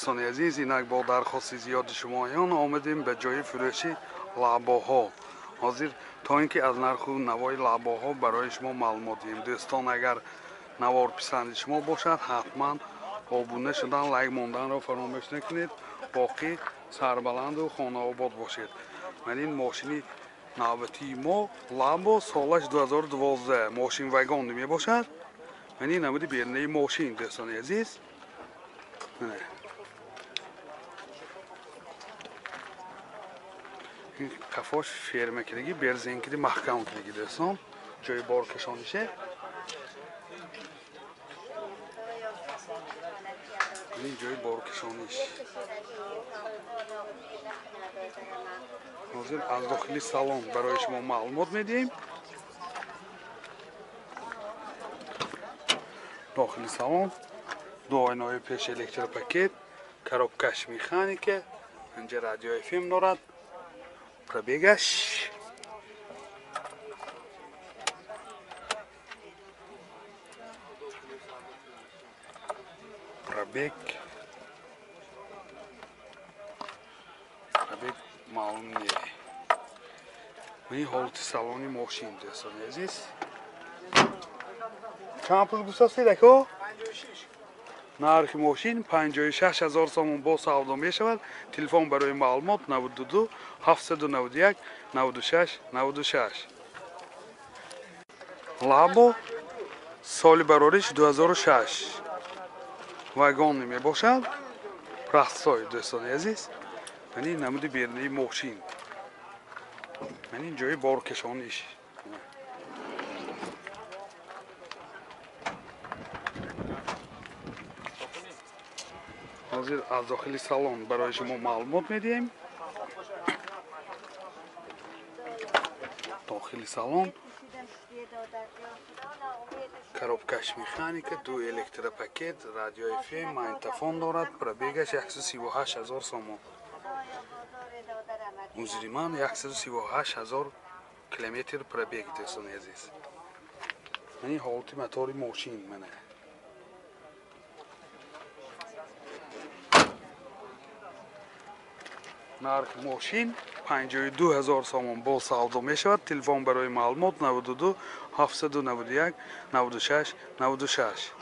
Дӯстони азиз, инак бо дархости зиёди шумоён омадем ба ҷои фурӯши лабоҳо. Ҳозир то ин ки аз нарху навои лабоҳо барои шумо маълумот диҳем. Дӯстон, агар навор писанди шумо бошад, ҳатман обуна шудан, лайк монданро фаромӯш накунед. Боқӣ сарбаланду хонаобод бошед. Ман ин мошини навбатии мо Лабо, солаш 2012, мошин вагон мебошад. Ман ин намуди берунаи мошин, дӯстони азиз. Ин қафош ферма кидаги, берзен киди, маҳкам кидаги, дӯстон. Ҷои боркашонише. Ин ҷои боркашониш. Ҳозир аз дохили салон барои шумо маълумот медиҳем. Дохили салон ду ойнаҳои пеш электропакет, коробкаш механика, инҷа радио FM дорад. Пробегаш пробег маълум не. Ин ҳолати салони мошин, дӯстони азиз. Чанд пул гуфтастед, ако? 56. Нархи мошин 56 ҳазор сомон бо савдо мешавад. Телефон барои маълумот 92 791 96 96. Лабо, соли барориш 2006, вагон мебошад. Простой, дӯстони азиз. Ман ин намуди берунаи мошин. Ман ин ҷои боркашониш. Ҳозир аз дохили салон барои шумо маълумот медиҳем. Дохили салон коробкаш механика, ду электропакет, радио FM, магнитофон дорад. Пробегаш 138 ҳазор сомон. Узри ман, 138 ҳазор километр пробег, дӯстони азиз. Ман ин ҳолати мотори мошин мана. Нархи мошин 52 ҳазор сомон бо савдо мешавад. Телефон барои маълумот 92 791 96 96.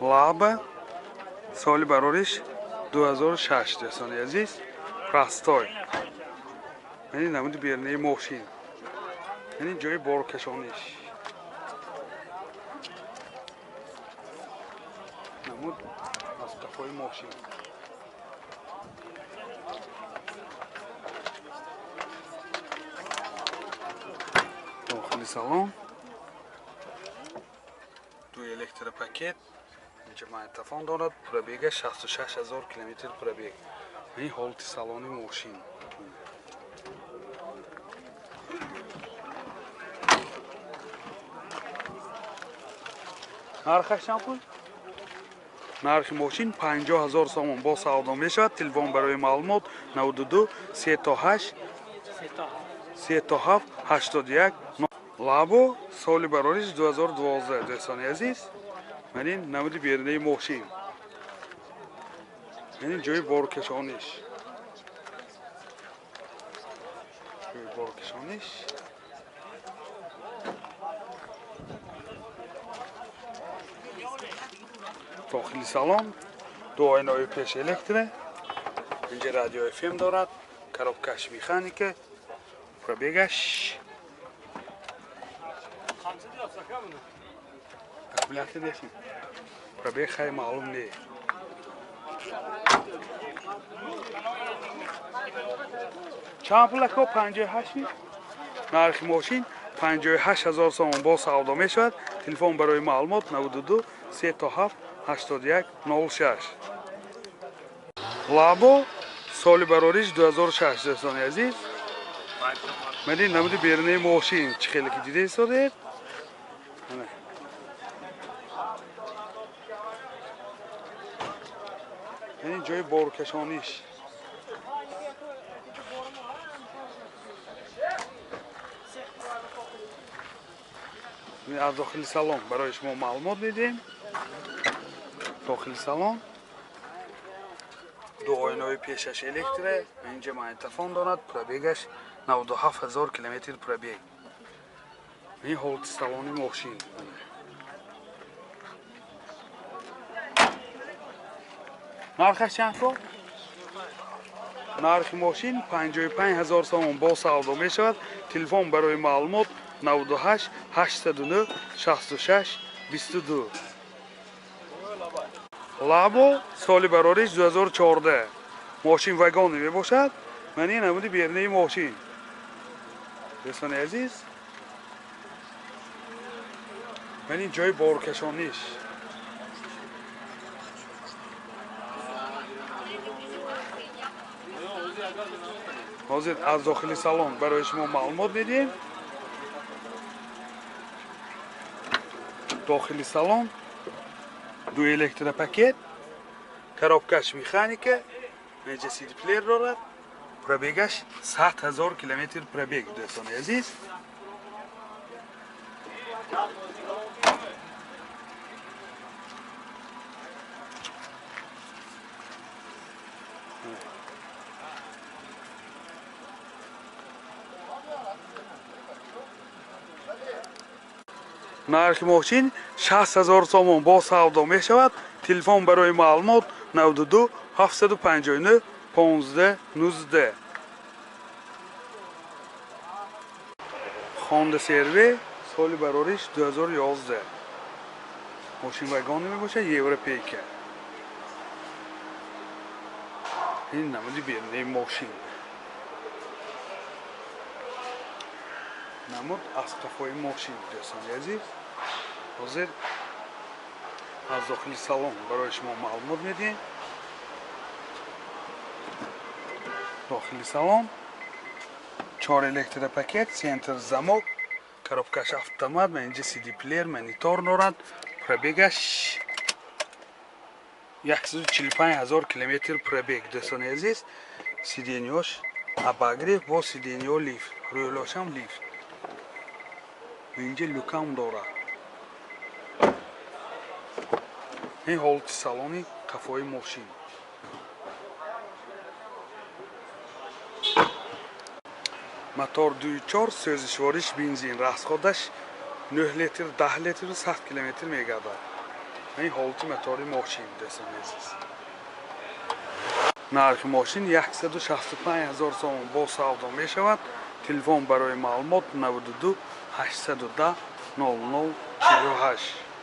Лаба, соли барориш 2006, дӯстони азиз. Простой. Ман ин намуди берунаи мошин. Ман ин ҷои боркашониш. Намуд аз қафои мошин. Дохили салон ду электропакет, инҷа магнитофон дорад. Пробега 66 ҳазор километр пробег. Ин ҳолати салони мошин. Нархаш чанд пул? Нархи мошин 50 ҳазор сомон бо савдо мешавад. Телефон барои маълумот 92 38 37 81. Лабо, соли барориш 2012, дӯстони азиз. Ман ин намуди берунаи мошин. Ман ин ҷои боркашониш. Ҷои боркашониш. Дохили салон ду ойнаҳои пеш электро, инҷа радио FM дорад, коробкаш механика, пробегаш аккумулятор нестим. Пробег хай маълум не. Чанд пул, ако? 58 ми? Нархи мошин 58 ҳазор сомон бо савдо мешавад. Телефон барои маълумот 92 37 81 06. Лабо, соли барориш 2006, дӯстони азиз. Ман ин намуди берунаи мошин, чӣ хеле ки дида истодед. Ин ҷои боркашониш. Аз дохили салон барои шумо маълумот медиҳем. Дохили салон ду оинаҳои пешаш электро, инҷа магнитофон дорад, пробегаш 97 000 километр пробег. Ин ҳолати салони мошин. Нархаш чанд сол? Нархи мошин 55 000 сомон бо савдо мешавад. Телефон барои маълумот 98 809 66 22. Лабо соли барориш 2014. Мошин вагони мебошад. Ман ин намуди бернаи мошин. Дӯстони азиз, ман ин ҷои боркашониш. Ҳозир аз дохили салон барои шумо маълумот медиҳем. Дохили салон ду электропакет, коробкаш механика, инҷа сидплеер дорад, пробегаш 100 000 километр пробег, дӯстони азиз. Нархи мошин 60 000 сомон бо савдо мешавад. Телефон барои маълумот 92 759 15 19. Honda CR-V соли барориш 2011. Мошин вагони мебошад, европейка. Ин намуди бернаи мошин. Намуд аз қафои мошин, дӯстони азиз. Ҳозир аз дохили салон барои шумо маълумот медиҳем. Дохили салон 4 электропакет, центр замок, коробкаш автомат, инҷа CD плеер, монитор дорад, пробегаш 145 000 километр пробег, дӯстони азиз. Сиденьёш обогрев бо сиденьё лифт, рӯлошам лифт. Инҷа люкам дорад. Ин ҳолати салони қафои мошин. Мотор 2.4, сӯзишвориш бензин, расходаш 9 литр, 10 литр, 100 километр мегардад. Ин ҳолати мотори мошин, дӯстони азиз. Нархи мошин 165 000 сомон бо савдо мешавад. Телефон барои маълумот 92 810 00 48.